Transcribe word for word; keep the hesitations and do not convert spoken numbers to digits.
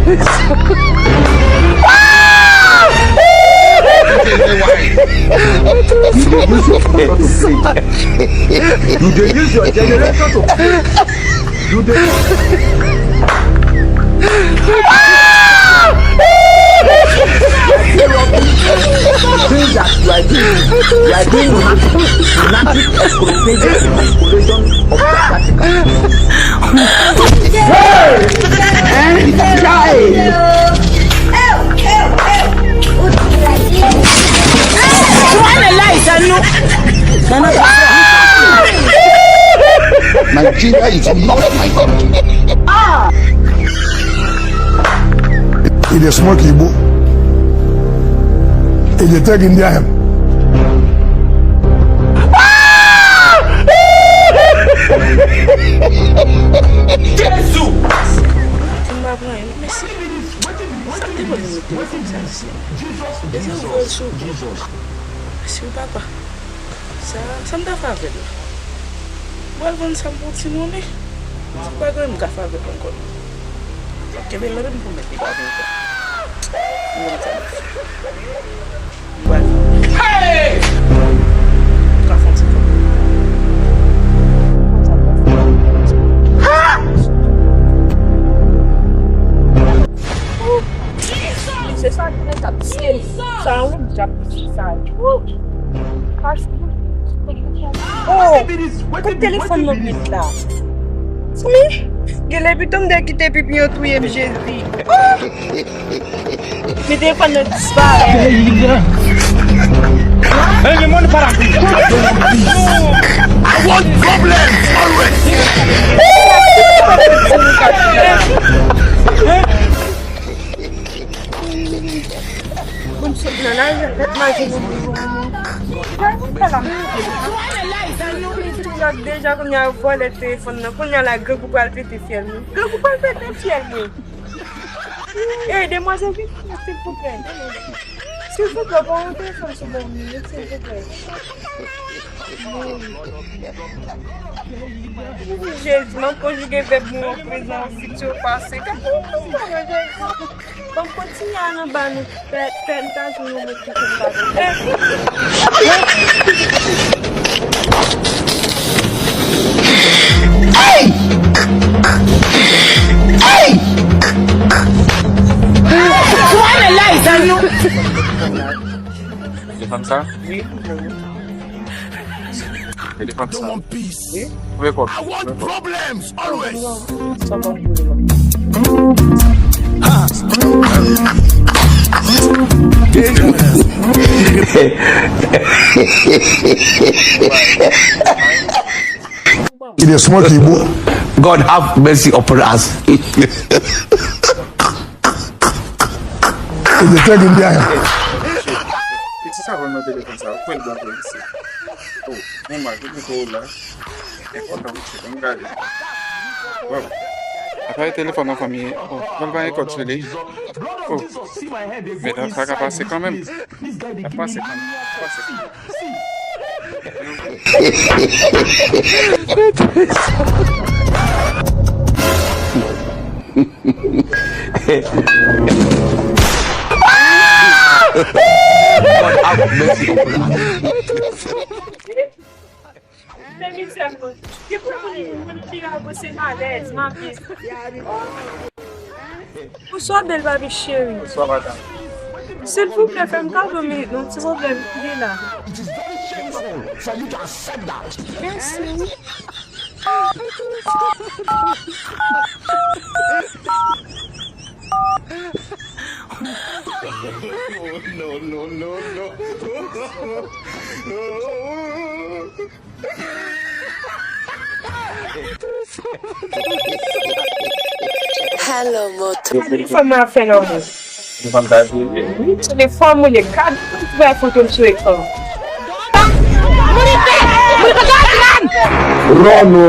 You dey use your generation to play. You dey. Things that you are doing, you are doing lunatic, lunatic exploitation, exploitation of the Africa. Nigeria is not my country. It is smoky, bro. It is taking time. Jezi! M pa pran anyen, mèsi. Sa te pran mwen te fè sa, mèsi. Mèsi, ou vòl sou. Mèsi, papa. Sa, sa m ta fè avè l la? Mwen al vann sa m pou ti moun, wi. Se pa gen m ka fè avè l ankò. Kenbe l la, men m pwomèt li pa vin ankò. M konn sa m ap fè. M pral. Hey! M ka fè yon ti fò. Se sa ki nan tap se sa yon djab ki sa. Oh, kote telefòn nan met la? Wi, gen lè piton m de kite pipi yo touye m, Jezi. Oh! Men telefòn nan disparèt. Hey, men mwen pa la. I want problems always. Moun sot nan lari an, tèt mache moun. Deja kounye a yo vòlè telefòn nan. Kounye a la, grangou pral pete fyèl mwen. Grangou pral pete fyèl mwen. Ey, demwazèl, vin, silvouplè. Silvouplè, ba yon telefòn sou bon mwen, silvouplè. Jezi, m ap konjige vèb mwen an prezan, fiti, pase. Gade yon bagay, Jezi. Ban m kontinye al anba nou. Pè, pè, m ta jwenn yon moun ki konn pale. Hey! Hey! Subhanallah, sa nou. Telefòn sa? Wi. Telefòn sa. Wi. Mwen kòb. I want problems always. It is smoky, bro. God have mercy upon us. It is taking time. Piti sa vre nan telefòn sa, ou kwè l bon vre isi. Oh, mon mal, tout mikwo la. Enpòtan, wi, se bon gade. Wow. Apare telefòn nan fanmi, oh, mwen pa gen kòd sou li. Oh. Men sa ka pase kanmenm. Sa pase kanmenm. Sa pase kanmenm. Demizè mwen. Depi w konn moun ki la, se malèz, m ap di. Bonswa, bèl baby cheri. Bonswa, madanm. Silvouplè, fè m kado minit, non, ti pwoblèm, li la. Mèsi. No, no, no, no. Hello, moto. Telefòn nan fè lòm. Telefòn sa, wi. Wi, telefòn mwen ye. Gad, mwen fè foto m sou ekran. Monica! Monica, gad, gad! Ròno.